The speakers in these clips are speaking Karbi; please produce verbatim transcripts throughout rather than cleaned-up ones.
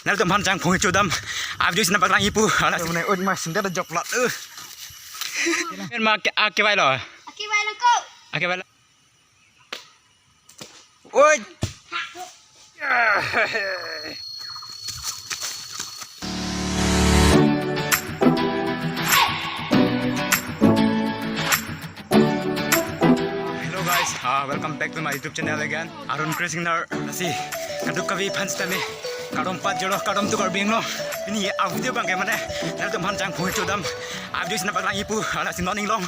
Nangtum aphan jangphong kechodam a-video si nangpaklang-ik po. Hala si. Mane, oi ma, sandal joklat. Uh. Men ma ke, akevai lo. Akevai lo ko. Akevai lo. Oi. Hello guys, uh, welcome back to my YouTube channel again. Arun Chris Ingnar, lasi kadokave aphan sitame kardom pajirlo, kardom to Karbi Anglong. Pini a-video abang ke mane, nangtum aphan jangphong kechodam a-video si nangpaklang-ik po, hala si non inglong.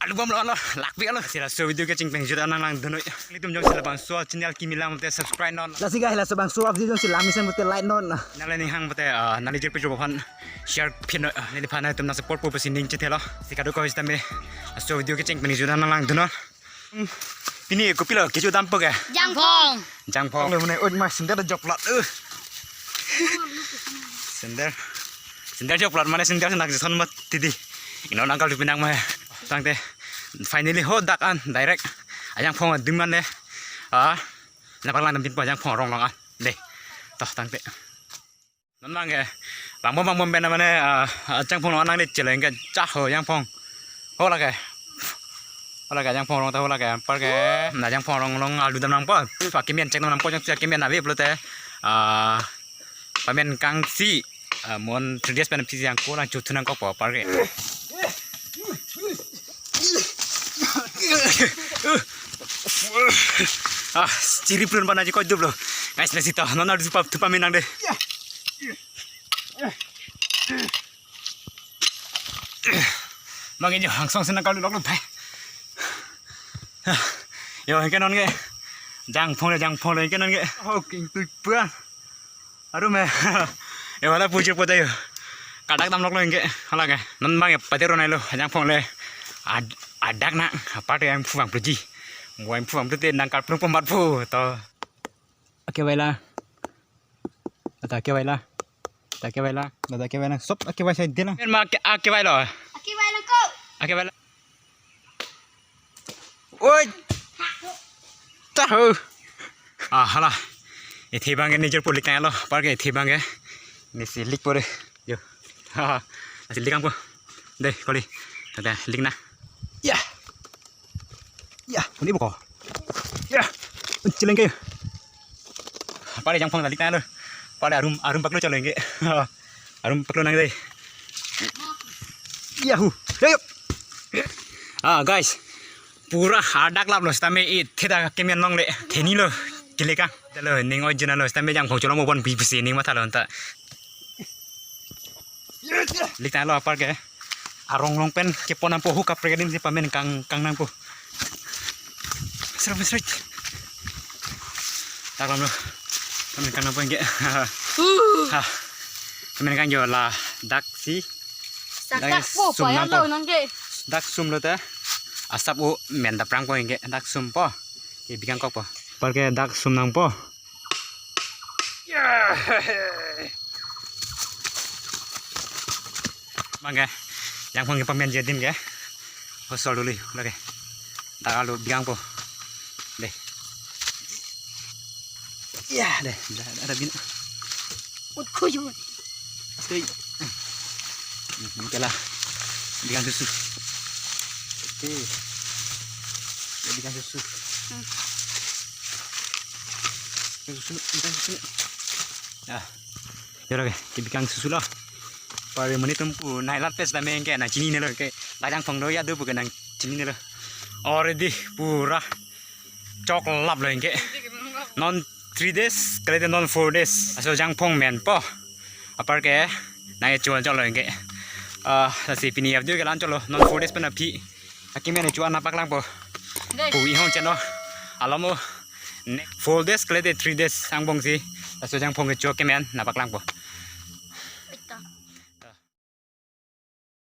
Alu bom lo, lo, lakpi alo. Si laso video kecheng pen jut an nanglangdun noi. Nelitum jongsi labangso channel kimi lang pute subscribe non. Lasi guys, labangso video jongsi lang mesen pute like non. Nangli ning hang pute, ah, nangli jirpo jirpo aphan share pin noi. Ah, neliphan nangtum nang support po pusi ning chethelo. Si kadokave sitame laso video kecheng pen jut an nanglangdun noi. Hmm. Pini kopilo kechodampo ke? Jangphong. Jangphong. Oi ma, sandal joklat. Uh. Sandal. Sandal joklat mane sandal senak son mat tidi. Ino nangkal dupi nang ma. Tangte. Finally hadak an direct ajangphong dum an le. Ah. Nangpaklangdam pinpo ajangphong arong along an. De. Toh tangte. Non abang ke. Bang bom bang bom pen mane, ah, ah, jangphong along nangli cheleng ke cha ho jangphong. Ho lake. Ho lake jangphong arong ta ho lake. Apar ke. Na jangphong arong along alu dam nangpo. Pakimen chek nangpo jang pakimen ave pulote. Ah, pamen kangsi. Ah, mon three days pen pisi jangko lang chuthu nangkokpo apar ke. Ah, chiri plun bana ji ko duplo. Guys, lasi to. Non alu thupa thupa menang de. Bang ini hangsong senang kalau lok lo thai. Yo, anke non ke. Jangphong le, jangphong le, anke non ke. Oh, king tu puan. Aru me. Yo, hala puji po tayo. Kadak dam lok lo anke. Hala ke. Non abang ya, patero nai lo. Jangphong le. Ad-, adak na. Apar yang phuvang puji. Mo yang phuvang tu te nangkal plung pemat pu. To. Akevai la. Ata akevai la. Ata akevai la. Ata akevai la. Sop akevai sai de la. Men ma ke, akevai lo. Akevai lo ko. Akevai lo. Oi. Tahu. Ah, hala. Ithi abang ke nijor pulik kailo. Apar ke ithi abang ke. Nisi lik pore. Yo. Ha, ha. Nasi lik angko. De, koli. Tata, lik na. Ya. Ya, koni boko. Ya. Chileng ke. Apar le jangphong ta lik na lo. Apar le arum, arum paklo chalo anke. Arum paklo nang de. Yahoo. Yo, yo. Ah, guys. Pura hadak lap lo sitame ithi ta kemen long le. Theni lo. Kile ka. Dalo ning oi jena lo sitame jangphong cholong bon pi pisi ning matha lo anta. Lik ta lo apar ke. Arong along pen kepon nangpo hu kaprek adim si pamen kang, kang nangpo. Serap, serap. Taklam lo. Pamen kang nangpo anke. Uh. Ha. Pamen kang jo ladak si. Dak dak po sum paya nangpo. Lo nang ke. Dak sum lo ta. Asap u men ta prangpo anke. Dak sum po. Ke bikang kok po. Apar ke dak sum nangpo. Abang ke, jangphong kepamen ji adim ke. Hosol dulu lake. Dak alu bikang po. De. Ya, de, dak, dak, dak bin. Ut khuju. Stay. Hmm, oke la. Bikang susu. Oke. Ya, bikang susu. Hmm. Bikang susu, bikang susu. Ya. Yo lake, ke bikang susu lo. Apar mane tum pu nai lat pes dame anke nangchinine lo ke. Lajang phong do ya do pu ke nangchinine lo. Already pura choklap lo anke. Non three days, kalite non four days. Laso jangphong menpo. Apar ke nangkecho choklo anke. Ah, lasi pini a-video ke la-an chotlo. Non four days pen aphi akemen kecho an nangpaklangpo. Dei. Pu ihong cheno. Alamo. Ne four days, kalite three days angbong si laso jangphong kecho kemen nangpaklangpo.